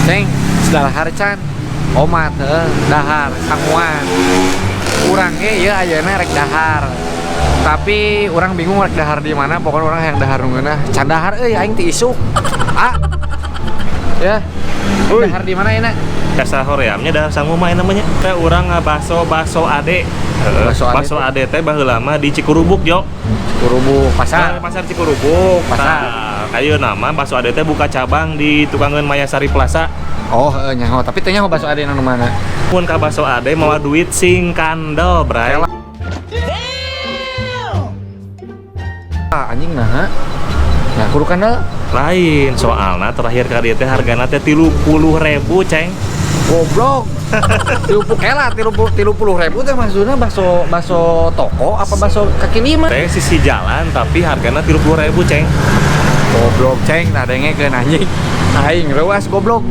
Ceng, dahar can. Omat heuh, dahar sanguan. Urang ge ieu ayeuna rek dahar. Tapi urang bingung rek dahar di mana, pokoknya urang hayang dahar nu ngeunah. Can dahar euy aing ti isuk. Ah. Ya. Uy. Dahar di mana enak? Kasar horeamnya dahar sangu mah namanya. Teh urang ngabaso baso ade. Baso ade Baso ade teh baheula mah di Cikurubuk, Jo. Cikurubuk pasar. Nah, pasar Cikurubuk. Pasar. Tah, ayeuna mah baso ade teh buka cabang di tukangeun Mayasari Plaza. Oh, heeh nyaho, tapi teu nyaho baso ade nu mana. Mun ka baso ade mawa duit sing kandel, Bray. Ah, anjing naha. Nah, kudu kandel. Lain soalna terakhir ka dieu teh hargana teh 30.000, Ceng. Goblok. 30 kela, 30.000 teh maksudnya bakso bakso toko apa bakso kaki lima? Teh sisi jalan tapi hargana 30.000, Ceng. Goblok, Ceng, nah dengekeun anjing. Aing reuas goblok.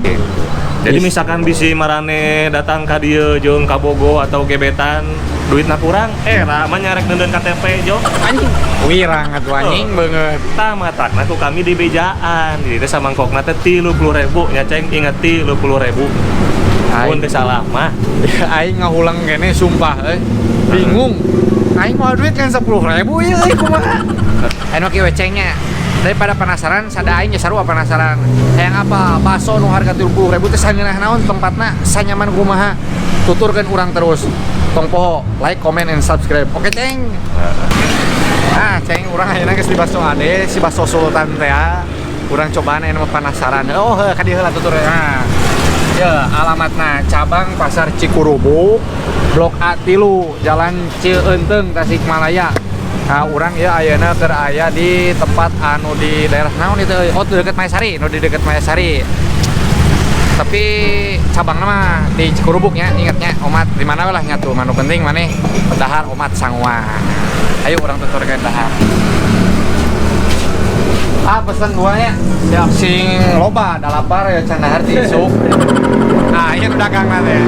Jadi misalkan bisi marane datang ka dieu jeung kabogo atau gebetan duitna kurang, era mah nyarek neundeun KTP, Jo. Anjing. Wirang atuh anjing banget. Tah matakna ku kami di bejaan. Jadi teh samangkokna teh 30.000 nya, Ceng, inget 30.000. Mun teu salah mah. Aing ngahulang kene sumpah euy. Bingung. Aing mau duit kan 10.000 ieu euy kumaha. Anu kieu we cengnya. Daripada penasaran, sada aing ge sarua penasaran. Hayang apa? Bakso nu harga 30.000 teh sangeunah naon tempatna, sanyaman kumaha. Tuturkeun urang terus. Tong poho, like, comment, and subscribe. Oke, Ceng. Ah, Ceng, urang ayeuna geus di bakso ade, si bakso Sultan teh. Urang cobaan anu penasaran. Oh, heuh ka dieu heula tutur. Nah. Ya, alamatna cabang Pasar Cikurubuk, Blok A 3, Jalan Cieunteng, Tasikmalaya. Nah, urang ya ayeuna keur aya di tempat anu di daerah naon itu euy? Oh, deket Mayasari, nu di deket Mayasari. Tapi cabangna mah di Cikurubuk nya, ingatnya omat di mana lah nya tuh, manu penting maneh dahar omat sanguan. Ayo urang tuturkeun dahar. Ah, pesen dua nya. Siap. Sing loba da lapar ya can dahar ti isuk. Nah, ieu nu dagang teh.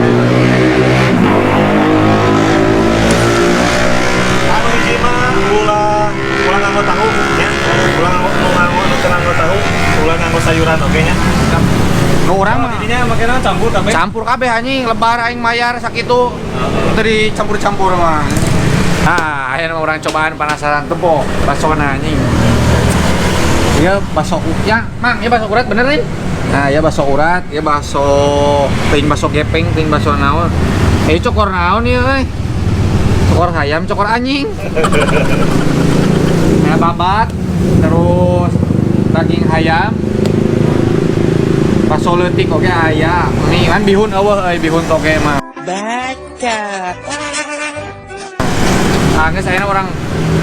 Anu hiji mah ulah ulah nganggo tahu nya. Ulah nganggo nu nganggo nu teu nganggo tahu, ulah nganggo sayuran oge nya. Nu urang mah jadinya make naon campur kabeh. Campur kabeh anjing, lebar aing mayar sakitu. Teu dicampur-campur mah. Nah, ayeuna urang cobaan penasaran tempo basona anjing. Iya bakso ya, Mang, iya bakso urat bener nih. Nah, iya bakso urat, iya bakso ting bakso gepeng, ting bakso naon. Eh cokor naon ieu euy. Cokor hayam, cokor anjing. Nah, babat, terus daging hayam. Bakso leutik oge aya. Nih kan bihun eueuh euy, bihun toge mah. Baca. Nah, geus ayeuna urang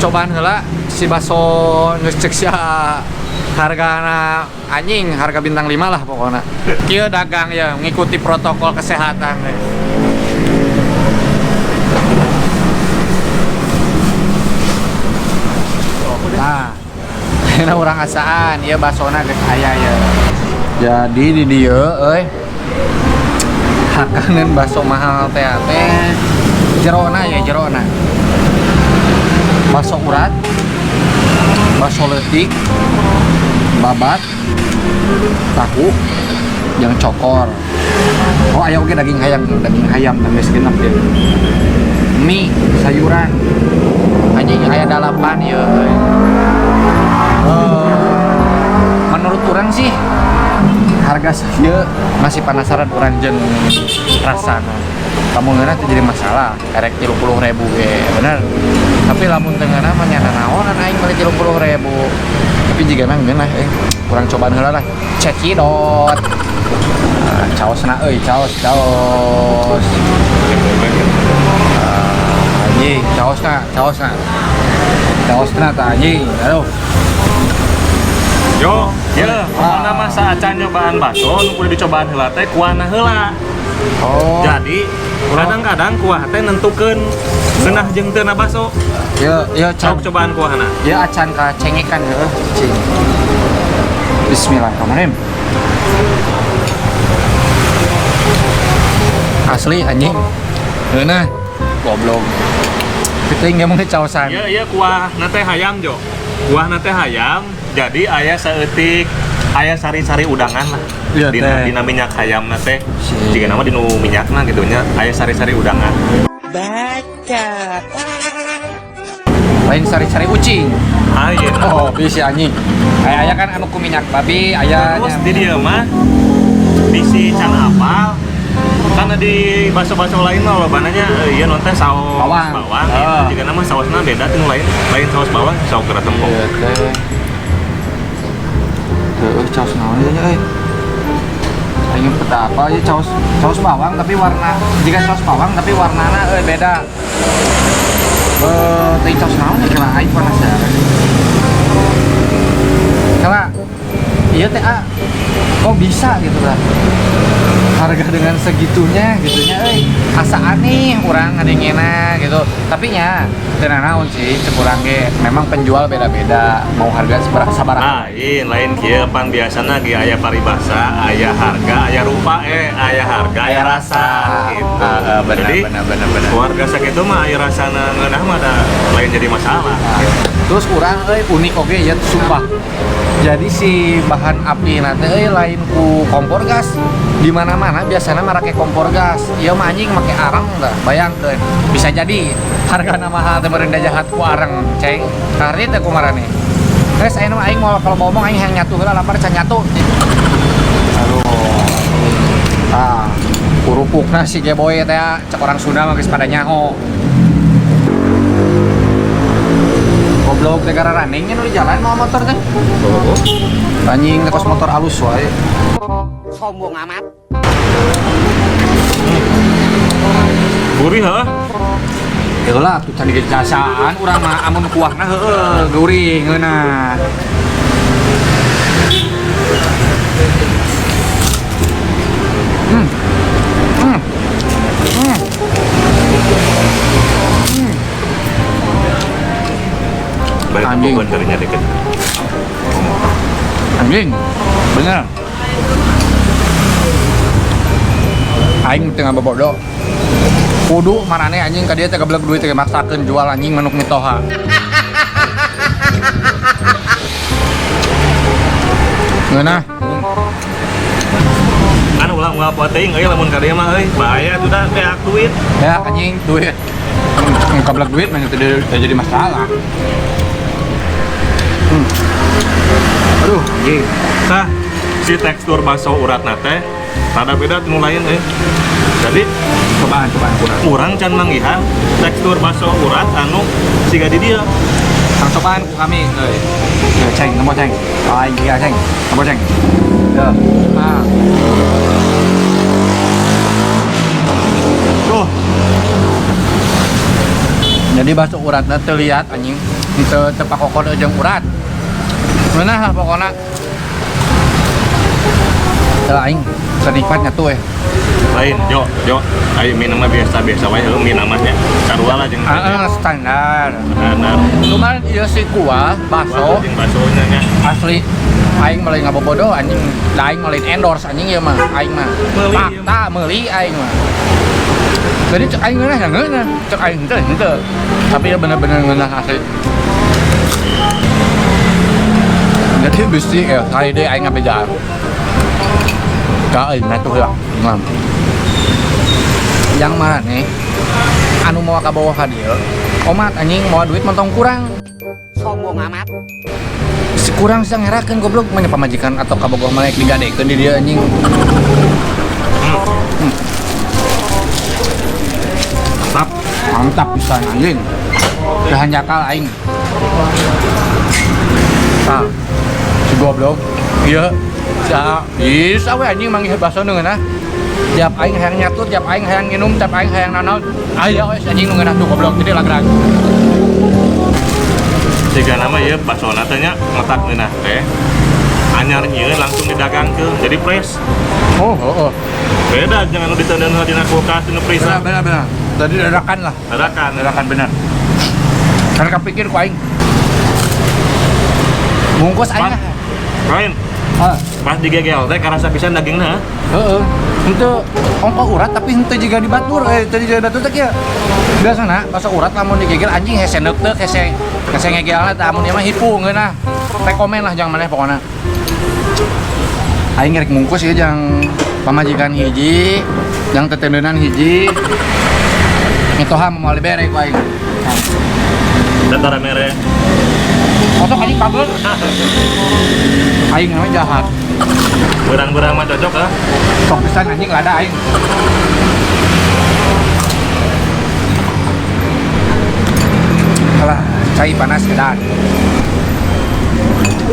cobaan heula si bakso geus ceuk sia hargana anjing, harga bintang 5 lah pokoknya. Kieu dagang ya, ngikuti protokol kesehatan we. Nah, ayeuna urang asaan, ieu basona geus aya ya. Jadi di dieu euy hakaneun bakso mahal teh teh jerona ya, jerona. Bakso urat, bakso leutik, babat, tahu, yang cokor. Oh, aya oge daging hayam geus genep ya. Mie, sayuran. Anjing aya 8 ieu euy. Menurut urang sih harga sakieu masih penasaran urang jeung rasana. Lamun ngeunah teh jadi masalah, erek 30.000 ge, bener. Tapi lamun teu ngeunah mah nya nanaonan aing meuli 30.000. Tapi jigana ngeunah kurang cobaan heula lah. Cekidot. Ah, caosna euy, caos, caos. Ah, anjing, caosna, caosna. Caosna tah anjing. Aduh. Yo, ya, pokona mah saacan nyobaan bakso nu kudu dicobaan heula teh kuahna heula. Oh. Jadi kadang-kadang kuah teh nentukeun ngeunah jeung teu na bakso. Ya, ya, can. Sok cobaan kuahna. Ya acan ka cengekan heuh, cing. Bismillahirrahmanirrahim. Asli anjing. Ngeunah. Goblok. Teuing ge mun caosan. Iya, iya kuahna teh hayam, Jo. Kuahna teh hayam, jadi aya saeutik Aya sari-sari udangan lah. Iya, Dina, teh. dina minyak hayamna teh. Jika nama dinu minyakna gitu nya, aya sari-sari udangan. Lain sari-sari ucing. Aya. Oh, bisa anjing. Kayak aya kan anu ku minyak babi, aya Terus di dieu mah bisi can apal karena di bakso-bakso lain mah lobananya iya non teh saus Bawang. bawang Ah. gitu. Jika nama sausna beda teh nu lain lain saus bawang saus kera tempong. Iya teh. Tuh, caos naon ieu nya euy. Aing peta apa ya caos caos bawang tapi warna jika saus bawang tapi warnana euy beda. Eh, teh caos naon ya kira aing penasaran. Kala iya teh ah, kok bisa gitu lah harga dengan segitunya gitunya euy asa aneh urang ngadengena gitu tapi nya teu nanaon sih cek urang ge memang penjual beda-beda mau harga sabaraha Lain, lain kieu pan biasana ge aya paribasa, aya harga, aya rupa aya harga, aya rasa gitu. Ah, benar, Jadi benar, benar, benar. Warga sakitu mah aya rasana ngeunah mah da lain jadi masalah. Nah, terus urang euy unik oge ya sumpah. Jadi si bahan api nanti euy lain ku kompor gas. Di mana-mana biasanya make kompor gas. Ieu mah anjing make arang dah. Bayangkeun. Bisa jadi hargana mahal teh meureun jahat ku arang, ceng. Karena teh kumarane. Terus ayeuna mah aing mau kalau ngomong aing hayang nyatu heula lapar can nyatu. Aduh. Ah, kurupukna si Geboy teh cek orang Sunda mah geus pada nyaho. Goblok teh gara running nya nu di jalan mau motor teh. Anjing teh kos motor alus wae. Sombong amat. Gurih heuh. Heula tuh can dijasaan urang mah amun kuahna heueuh gurih ngeunah. Hmm. Hmm. Hmm. Balik Anjing. tepung darinya dikit. Anjing. Bener. Aing teu ngabobodo. Kudu marane anjing ka dieu teh geblek duit teh maksakeun jual anjing manuk mitoha. Ngeunah. Kan ulah unggal poe teuing euy lamun ka dieu mah euy bahaya tuh dah beak duit. Ya anjing duit. Geblek duit mah teu jadi masalah. Aduh, anjing. Tah, si tekstur bakso uratna teh rada beda nu lain euy. Jadi Cobaan, cobaan kurang. Urang can manggihan tekstur bakso urat anu siga di dieu. Kang cobaan ku kami euy. Ya, ceng, nemu ceng. Aing kieu ceng. Nemu ceng. Ya. Ah. Tuh. Jadi bakso uratna teu liat anjing. Teu teu pakokon jeung urat. Ngeunah lah pokona. Teu aing senikmatnya tuh. Lain, Jo, Jo. Ayo minum mah biasa-biasa wae heuh minum mah nya. Sarua lah jeung Ah, standar. Standar. Cuman ieu si kuah bakso Jeung baksonya nya. Asli aing meuli ngabobodo anjing. Da aing meuli endorse anjing ieu mah, aing mah. Meuli ieu Fakta meuli aing mah. Jadi cek aing ngeunah ya ngeunah, cek aing henteu henteu. Tapi ya bener-bener ngeunah asli. Jadi bisi ya kali deui aing ngabejaan. Ka euy ngatuh heula. Nah. Yang mana nih? Anu mau ka bawah ka dieu. Omat anjing mau duit montong kurang. Sombong amat. Si kurang sih ngerakeun goblok mah pamajikan atau kabogoh mah digadekeun di dieu anjing. Mantap. Mantap pisan anjing. Kehanjakal aing. Tah. Si goblok. Iya. Sa bisa we anjing manggih bakso nu ngeunah. Tiap aing hayang nyatu, tiap aing hayang nginum, tiap aing hayang nanaon. Aya we anjing nu ngeunah tuh goblok jadi lagrag. Jika nama ieu baksona teh nya matak ngeunah teh. Anyar nyieun langsung didagangkeun jadi fresh. Oh, oh, oh. Beda jangan nu diteundeun dina kulkas dina freezer. Benar, benar, benar. Tadi dadakan lah. Dadakan. Dadakan benar. Karena kepikir ku aing. Bungkus aing. Pan. Lain. Ah. Pas digegel teh karasa pisan dagingna. Heeh. Henteu ongko urat tapi henteu jiga di batur, teu jiga di batur teh kieu. Biasana bakso urat lamun digegel anjing hese neuk-neuk, hese ngegelna teh amun ieu mah hipu ngeunah. Rekomen lah jangan maneh pokona. Aing rek mungkus ieu jang pamajikan hiji, jang tetendenan hiji. Mitoha moal dibere ku aing. Tentara mere. Kosok anjing pagel. Aing namanya jahat. Berang-berang mah cocok ah. Sok pisan anjing lada aing. Alah, cai panas edan.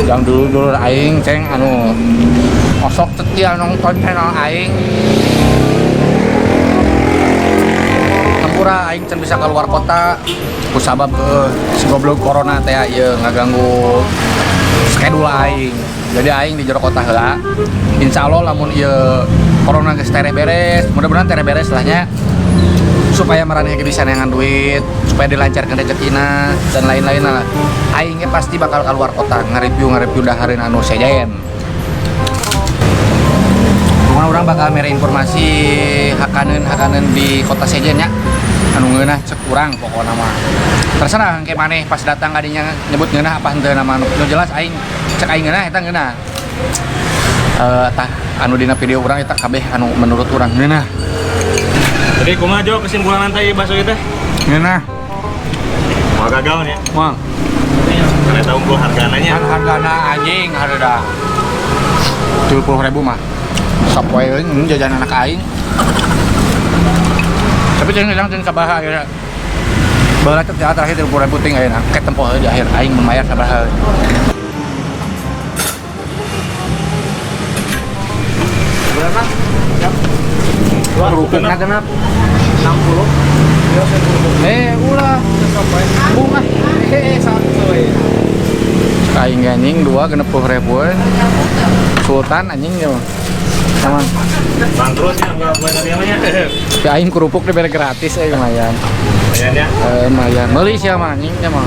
Yang dulu-dulu aing ceng anu osok setia nonton channel aing. Hampura aing can bisa keluar kota kusabab si goblok corona teh ieu ngaganggu schedule aing. Jadi aing di jero kota heula. Insyaallah lamun ieu corona geus tereh beres, mudah-mudahan tereh beres lah nya. Supaya maraneh ge bisa neangan duit, supaya dilancarkan rezekina dan lain-lain lah. Aing ge pasti bakal keluar kota nge-review dahareun anu sejen. Cuman orang bakal mere informasi hakaneun di kota sejen nya. Anu ngeunah cek urang pokona mah. Terserah engke maneh pas datang kadinya nyebut ngeunah apa henteu nama anu jelas aing cek aing ngeunah eta ngeunah. Tah anu dina video urang eta kabeh anu menurut urang ngeunah. Jadi kumaha Jo kesimpulan nanti bakso ieu teh? Ngeunah. Moal gagal nya. Moal. Karena eta unggul hargana nya. Kan hargana anjing harga 70.000 mah. Sok wae euy jajan anak aing. Tapi jangan bilang jangan sabaha ayeuna. Baheula teh terakhir 30.000 ting ayeuna. Ke tempo di akhir aing membayar sabaha. Berapa? Kerupukna genap 60. Ulah. Bunga. Satu. Aing anjing 2 60.000. Sultan anjing ya. Sama. Bangkrut ya enggak buat tadi namanya. Ya aing kerupuk dibere gratis lumayan. Lumayan ya. Lumayan. Meuli sia mah anjing nya mah.